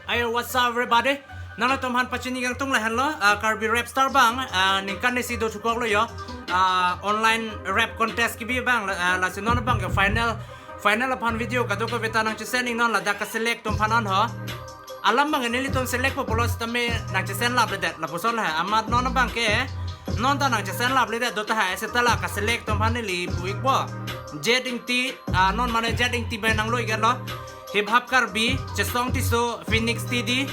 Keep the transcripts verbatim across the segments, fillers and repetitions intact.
Ayo, what's up everybody? Nanglitum aphan pachini kangtung lahenlo, ah, Karbi Rap Star abang, ah, ningkan isi do chukoklo yo. Ah, online rap contest kebi abang, ah, lasi non abangke final, final aphan video kadokave ta nangchesen iknon, ladak kaselect atum aphan an ho. Alam abang nelitum select po pulo sitame nangchesen lapledet, lapuson la amat non abangke, non ta nangchesen lapledet do tahai, seta la kaselect atum aphan neli pu ikpo. Jet Ingti, ah, non mane Jet Ingti bai nanglo iklo. Hip Hop Karbi, Chesong Tisso, Phoenix T D,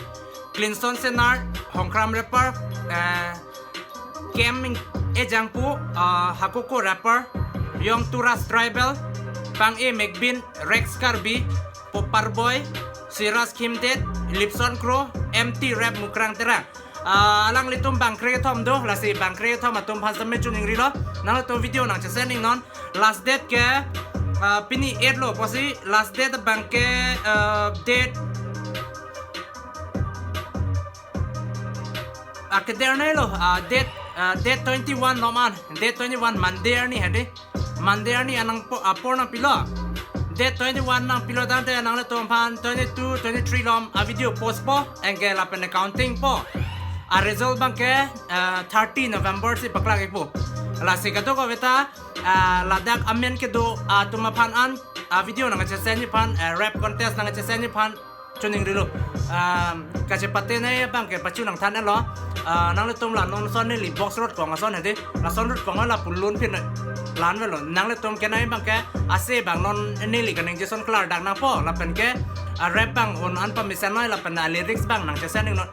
Clinton Senar, Hongkram Rapper, eh, Kem Ejangpu, ah, Hakoko Rapper, Young Turas Tribal, Pang E Mekbin, Rex Karbi, Popar Boy, Siras Khimtet, Lipson Kro, M T Rap Mukrang Terang. Ah, alanglitum bangkre kethom do, lasi bangkre kethom atum aphan sitame choningrilo. Nanglitum video nangchesen iknon. Last date ke, ah, pini eight lo pusi, last date abangke, ah, date, ah, keder nai lo, ah, date, ah, date twenty-one lo man, date twenty-one Monday arni hadi. Monday arni anang po, apor nangpilo. Date twenty-one nangpilo tangte nanglitum aphan twenty-two, twenty-three along a video post po, anke lapen counting po. A result abangke, eh, thirty November si paklang ikpo. Lasi kadokave ta, eh, ladak amen kedo atum aphan an, a video nangchesen aphan, eh, rap contest nangchesen aphan choningrilo. Um, kachepate nai abangke pachu nangthanlo. Ah, nanglitum la non ason neli Box Road kong ason hadi. Lason road kong la pulun phin lan velo. Nanglitum kenai abangke ase abang non neli kaningje ason klardak nangpo. Lapen ke, ah, rap abang un-an pamesen noi lapen, ah, lyrics abang nangchesen iknon.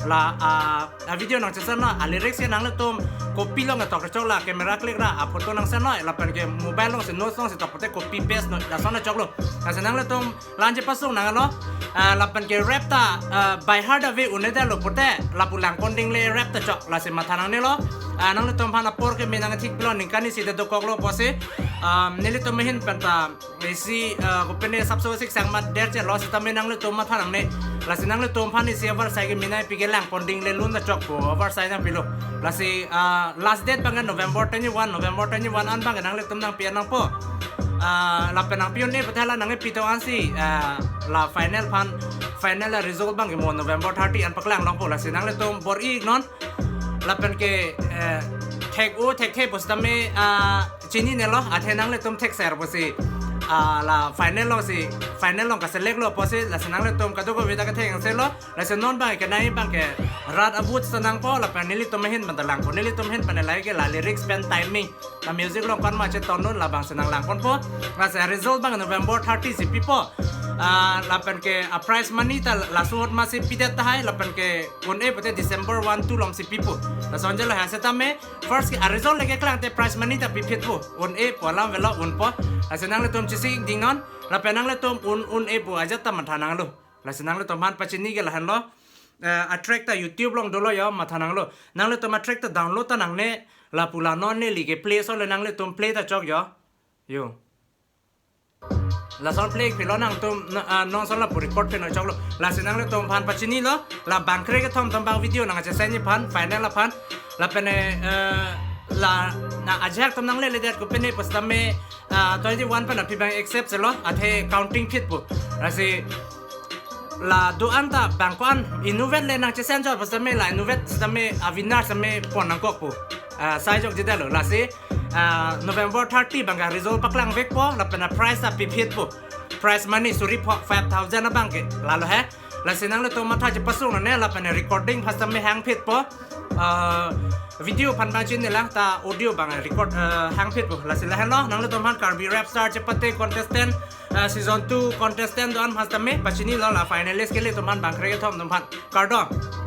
La, ah, a video nangchesen noi, ah, lyrics ke nanglitum copy along ketok chok, la camera click ra, ah, photo nangsen noi, lapen ke mobile along si notes along si tok pute copy paste noi, lason choklo. Lasi nanglitum la-an chepasung nanglo, ah, lapen ke rap ta, ah, by heart ave un-edetlo pute, lapu langpon ding le rap ta chok, lasi matha nangnelo. Ah, nanglitum aphan apor ke me nangthik pulo, ningkan isi ta dokoklo pusi, ah, nelitum ahin pen ta isi, ah, kopine sapso sik sang mat der chelo sitame nanglitum matha nangne. Lasi nanglitum aphan isi avarsai ke me nangpi ke langpon ding le lun ta chokpo, avarsai nangpilo. Lasi, ah, last date abangke November twenty-one, November twenty-one an abangke nanglitum nangpi nangpo. Ah, lapen nangpi un-e pute la nangpi tong ansi, ah, la final aphan, final la result abangke mo November thirty an paklang longpo, lasi nanglitum bor-i iknon. Lapen ke, eh, thek-o thekthe pusitame, ah, chininelo, athe nanglitum thekser pusi, ah, la final along si, final along kaselect lo pusi, lasi nanglitum kadokave ta kathek sengselo, lasi non abangke nai abangke rat abut ta nangpo, lapen nelitum ahin pen ta langpo, nelitum ahin pen lahai ke la lyrics pen timing, la music along kon ma cheton non labang si nanglangponpo. Lasi result abang November thirty si pipo. Ah, lapen ke a prize money ta laso ahut ma si pidet tahai, lapen ke un-e pute December one two along si pipo. Lason jelo ha sitame first ke a result le keklang te prize money ta piphitpo. Un-epo alam velo unpo. Lasi nanglitum chesik dingnon. Lapen nanglitum un, un-epo ajat ta matha nanglo. Lasi nanglitum aphan pachini ke lahenlo. Eh, a track ta YouTube along dolo yo, matha nanglo. Nanglitum a track ta download ta nangne, lapu la non neli ke play ason le nanglitum play ta chok yo. Yo. Lason play philo nangtum, na, ah, non ason lapu record phino choklo. Lasi nanglitum aphan pachinilo, la bangkre kethom atum abang video nangchesen aphan, final aphan. Lapen, eh, la, na ajak atum nangleledet kopine pusitame, ah, twenty-one pen aphi abang accept selo, athe counting phitpo. Lasi la do-an ta bang ko-an inutvet le nangchesen chot pusitame, la inutvet sitame a winner sitame pon nangkokpo. Ah, sai jok jedetlo. Lasi, ah, November thirty abangke result paklang vekpo, lapen a prize ta piphitpo. Prize money suri pho five thousand abangke lalo he. Lasi nanglitum matha chepasung nangne, lapen recording pusitame hangphitpo. Ah, video aphan abang chinilang ta audio abang record, ah, hangphitpo. Lasi lahenlo, nanglitum aphan Karbi Rap Star chepate contestant, ah, season two contestant do-an pusitame pachinilo, la finalist ke ilitum aphan bangkre kethom atum aphan. Kardom.